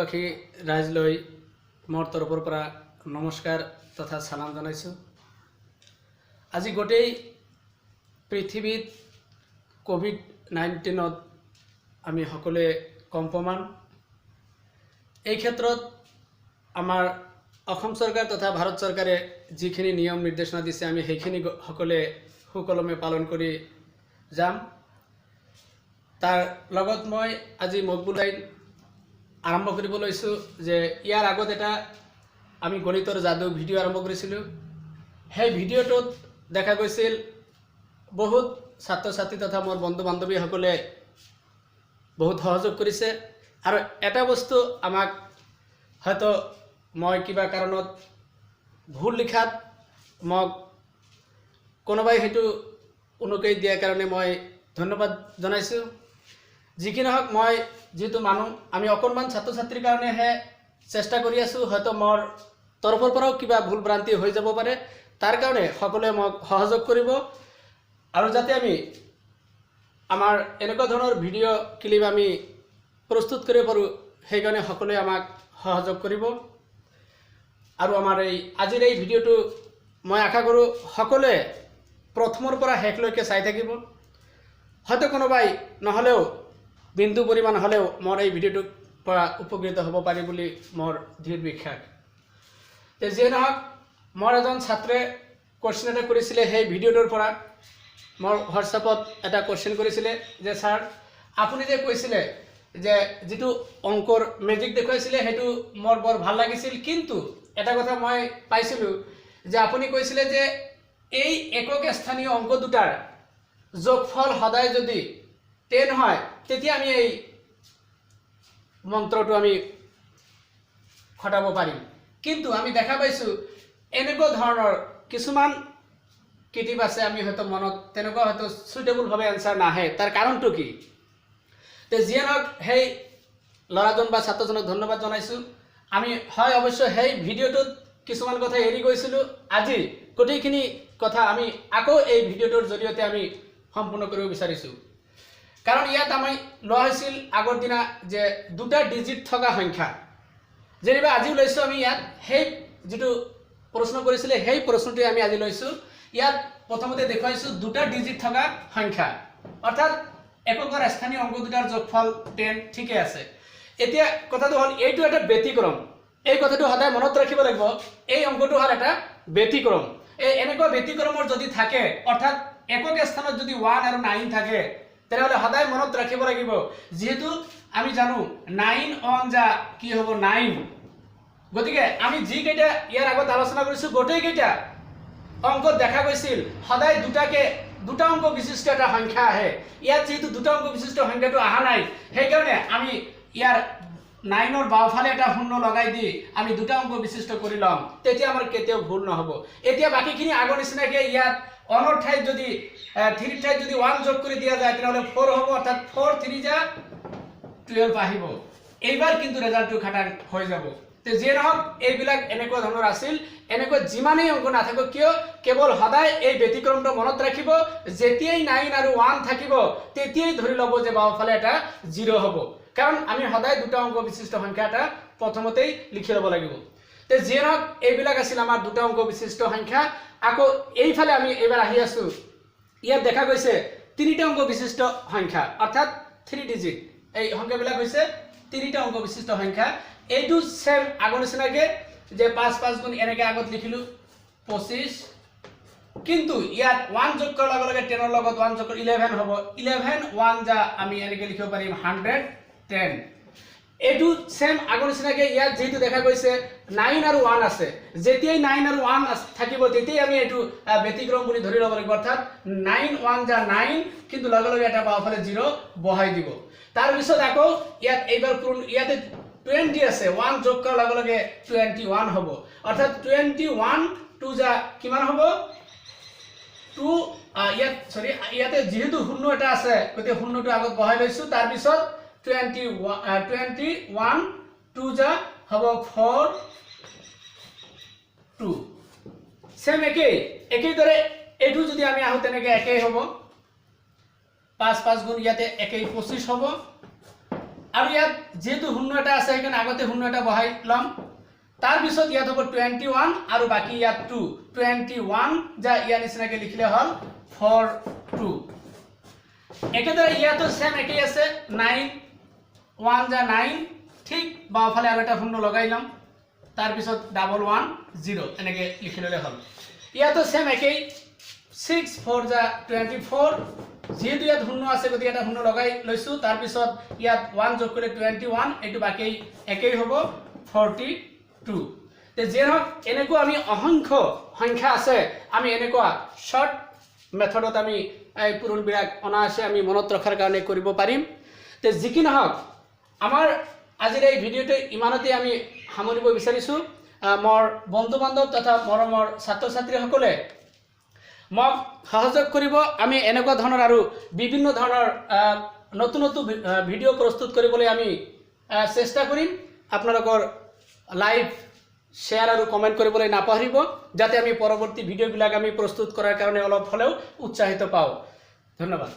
অসমবাসী ৰাইজলৈ মোৰ তৰফৰ পৰা নমস্কাৰ তথা চালাম জনাইছোঁ। আজি গোটেই পৃথিৱীত ক'ভিড-19ত আমি সকলোৱে কম্পমান। এই ক্ষেত্ৰত আমাৰ অসম চৰকাৰ তথা ভাৰত চৰকাৰে যিখিনি নিয়ম নিৰ্দেশনা দিছে, আমি সেইখিনি সকলোৱে সুকলমে পালন কৰি যাম। তাৰ লগত মই আজি মকবুল লাইন আৰম্ভ কৰিব লৈছোঁ যে ইয়াৰ আগত এটা আমি গণিতৰ যাদু ভিডিঅ' আৰম্ভ কৰিছিলোঁ। সেই ভিডিঅ'টোত দেখা গৈছিল বহুত ছাত্ৰ ছাত্ৰী তথা মোৰ বন্ধু বান্ধৱীসকলে বহুত সহযোগ কৰিছে। আৰু এটা বস্তু আমাক হয়তো মই কিবা কাৰণত ভুল লিখাত মোক কোনোবাই সেইটো উনুকিয়াই দিয়াৰ কাৰণে মই ধন্যবাদ জনাইছোঁ। যি কি নহওক, মই যিহেতু মানুহ, আমি অকণমান ছাত্ৰ ছাত্ৰীৰ কাৰণেহে চেষ্টা কৰি আছোঁ। হয়তো মোৰ তৰফৰ পৰাও কিবা ভুল ভ্ৰান্তি হৈ যাব পাৰে, তাৰ কাৰণে সকলোৱে মোক সহযোগ কৰিব আৰু যাতে আমি আমাৰ এনেকুৱা ধৰণৰ ভিডিঅ' ক্লিপ আমি প্ৰস্তুত কৰিব পাৰোঁ, সেইকাৰণে সকলোৱে আমাক সহযোগ কৰিব। আৰু আমাৰ এই আজিৰ এই ভিডিঅ'টো মই আশা কৰোঁ সকলোৱে প্ৰথমৰ পৰা শেষলৈকে চাই থাকিব। হয়তো কোনোবাই নহ'লেও বিন্দু পৰিমাণ হ'লেও মোৰ এই ভিডিঅ'টোৰ পৰা উপকৃত হ'ব পাৰি বুলি মোৰ দৃঢ় বিশ্বাস। তে যিয়ে নহওক, মোৰ এজন ছাত্ৰে কুৱেশ্যন এটা কৰিছিলে সেই ভিডিঅ'টোৰ পৰা। মোৰ হোৱাটছএপত এটা কুৱেশ্যন কৰিছিলে যে ছাৰ, আপুনি যে কৈছিলে যে যিটো অংকৰ মেজিক দেখুৱাইছিলে, সেইটো মোৰ বৰ ভাল লাগিছিল। কিন্তু এটা কথা মই পাইছিলোঁ যে আপুনি কৈছিলে যে এই একক স্থানীয় অংক দুটাৰ যোগফল সদায় যদি 10 হয়, তেতিয়া আমি এই মন্ত্ৰটো আমি খটাব পাৰিম। কিন্তু আমি দেখা পাইছোঁ এনেকুৱা ধৰণৰ কিছুমান কিটিপ আছে, আমি হয়তো মনত তেনেকুৱা হয়তো চুইটেবলভাৱে এনচাৰ নাহে। তাৰ কাৰণটো কি? তে যিয়ে নহওক, সেই ল'ৰাজন বা ছাত্ৰজনক ধন্যবাদ জনাইছোঁ আমি। হয়, অৱশ্যে সেই ভিডিঅ'টোত কিছুমান কথা এৰি গৈছিলোঁ। আজি গোটেইখিনি কথা আমি আকৌ এই ভিডিঅ'টোৰ জৰিয়তে আমি সম্পূৰ্ণ কৰিব বিচাৰিছোঁ। কাৰণ ইয়াত আমি লোৱা হৈছিল আগৰ দিনা যে দুটা ডিজিট থকা সংখ্যা। যেনিবা আজিও লৈছোঁ আমি ইয়াত সেই যিটো প্ৰশ্ন কৰিছিলে, সেই প্ৰশ্নটোৱে আমি আজি লৈছোঁ। ইয়াত প্ৰথমতে দেখুৱাইছোঁ দুটা ডিজিট থকা সংখ্যা, অৰ্থাৎ এককৰ স্থানীয় অংক দুটাৰ যোগফল 10। ঠিকে আছে। এতিয়া কথাটো হ'ল, এইটো এটা ব্যতিক্ৰম। এই কথাটো সদায় মনত ৰাখিব লাগিব। এই অংকটো হ'ল এটা ব্যতিক্ৰম। এই এনেকুৱা ব্যতিক্ৰমৰ যদি থাকে, অৰ্থাৎ একক স্থানত যদি 1 আৰু 9 থাকে, তেনেহ'লে সদায় মনত ৰাখিব লাগিব। যিহেতু আমি জানো 9 ওৱান জা কি হ'ব? 9। গতিকে আমি যিকেইটা ইয়াৰ আগত আলোচনা কৰিছোঁ, গোটেইকেইটা অংকত দেখা গৈছিল সদায় দুটা অংক বিশিষ্ট এটা সংখ্যা আহে। ইয়াত যিহেতু দুটা অংক বিশিষ্ট সংখ্যাটো অহা নাই, সেইকাৰণে আমি ইয়াৰ 9ৰ বাওঁফালে এটা শূন্য লগাই দি আমি দুটা অংক বিশিষ্ট কৰি ল'ম। তেতিয়া আমাৰ কেতিয়াও ভুল নহ'ব। এতিয়া বাকীখিনি আগৰ নিচিনাকৈ ইয়াত ওৱানৰ ঠাইত যদি, থ্ৰীৰ ঠাইত যদি 1 যোগ কৰি দিয়া যায়, তেনেহ'লে 4 হ'ব। অৰ্থাৎ 4 থ্ৰী জা 12 আহিব। এইবাৰ কিন্তু ৰেজাল্টটো খাটাং হৈ যাব। তে যিয়ে নহওক, এইবিলাক এনেকুৱা ধৰণৰ আছিল। এনেকুৱা যিমানেই অংক নাথাকক কিয়, কেৱল সদায় এই ব্যতিক্ৰমটো মনত ৰাখিব। যেতিয়াই 9 আৰু 1 থাকিব, তেতিয়াই ধৰি ল'ব যে বাওঁফালে এটা জিৰ' হ'ব। কাৰণ আমি সদায় দুটা অংক বিশিষ্ট সংখ্যা এটা প্ৰথমতেই লিখি ল'ব লাগিব। তে যিয়ে নহওক, এইবিলাক আছিল আমাৰ দুটা অংক বিশিষ্ট সংখ্যা। আকৌ এইফালে আমি এইবাৰ আহি আছোঁ। ইয়াত দেখা গৈছে তিনিটা অংক বিশিষ্ট সংখ্যা, অৰ্থাৎ থ্ৰী ডিজিট। এই সংখ্যাবিলাক হৈছে তিনিটা অংক বিশিষ্ট সংখ্যা। এইটো চেম আগৰ নিচিনাকে যে পাঁচ পাঁচ গুণ এনেকৈ আগত লিখিলোঁ 25। কিন্তু ইয়াত 1 যোগ কৰাৰ লগে লগে, 10ৰ লগত 1 যোগ কৰি 11 হ'ব। 11 ওৱান জা আমি এনেকৈ লিখিব পাৰিম 110। এইটো চেম আগৰ নিচিনাকে ইয়াত যিহেতু দেখা গৈছে 9 আৰু 1 আছে, যেতিয়াই 9 আৰু 1 থাকিব, তেতিয়াই আমি এইটো ব্যতিক্ৰম বুলি ধৰি ল'ব লাগিব। অৰ্থাৎ 9 ওৱান জা 9, কিন্তু লগে লগে এটা বাওঁফালে জিৰ' বহাই দিব। তাৰপিছত আকৌ ইয়াত এইবাৰ পূৰণ, ইয়াতে 20 আছে, 1 যোগ কৰাৰ লগে লগে 21 হ'ব। অৰ্থাৎ 21 টু জা কিমান হ'ব? টু। ইয়াত, চৰি, ইয়াতে যিহেতু শূন্য এটা আছে, গতিকে শূন্যটো আগত বহাই লৈছোঁ। তাৰপিছত 21 টু জা হ'ব 4 টু। চেম একেই একেইদৰে এইটো যদি আমি আহোঁ, তেনেকৈ একেই হ'ব। পাঁচ পাঁচ গুণ ইয়াতে একেই 25 হ'ব। আৰু ইয়াত যিহেতু শূন্য এটা আছে, সেইকাৰণে আগতে শূন্য এটা বহাই ল'ম। তাৰপিছত ইয়াত হ'ব 21 আৰু বাকী ইয়াত টু। 21 যা ইয়াৰ নিচিনাকৈ লিখিলে হ'ল ফ'ৰ টু। একেদৰে ইয়াতো ছেম একেই আছে, নাইন ওৱান যা নাইন, ঠিক বাওঁফালে আৰু এটা শূন্য লগাই ল'ম, তাৰপিছত 110 এনেকৈ লিখি ল'লে হ'ল। ইয়াতো ছেম একেই, ছিক্স ফ'ৰ যা 24, যিহেতু ইয়াত শূন্য আছে গতিকে এটা শূন্য লগাই লৈছোঁ। তাৰপিছত ইয়াত ওৱান যোগ কৰিলে 21, এইটো বাকী একেই হ'ব 42। তে যিয়ে নহওক, এনেকুৱা আমি অসংখ্য সংখ্যা আছে, আমি এনেকুৱা শ্বৰ্ট মেথডত আমি এই পূৰণবিলাক অনায়াসে আমি মনত ৰখাৰ কাৰণে কৰিব পাৰিম। তে যি কি নহওক, আমাৰ আজিৰ এই ভিডিঅ'টো ইমানতে আমি সামৰিব বিচাৰিছোঁ। মোৰ বন্ধু বান্ধৱ তথা মৰমৰ ছাত্ৰ ছাত্ৰীসকলে মোক সহযোগ কৰিব। আমি এনেকুৱা ধৰণৰ আৰু বিভিন্ন ধৰণৰ নতুন নতুন ভিডিঅ' প্ৰস্তুত কৰিবলৈ আমি চেষ্টা কৰিম। আপোনালোকৰ লাইক, শ্বেয়াৰ আৰু কমেণ্ট কৰিবলৈ নাপাহৰিব, যাতে আমি পৰৱৰ্তী ভিডিঅ'বিলাক আমি প্ৰস্তুত কৰাৰ কাৰণে অলপ হ'লেও উৎসাহিত পাওঁ। ধন্যবাদ।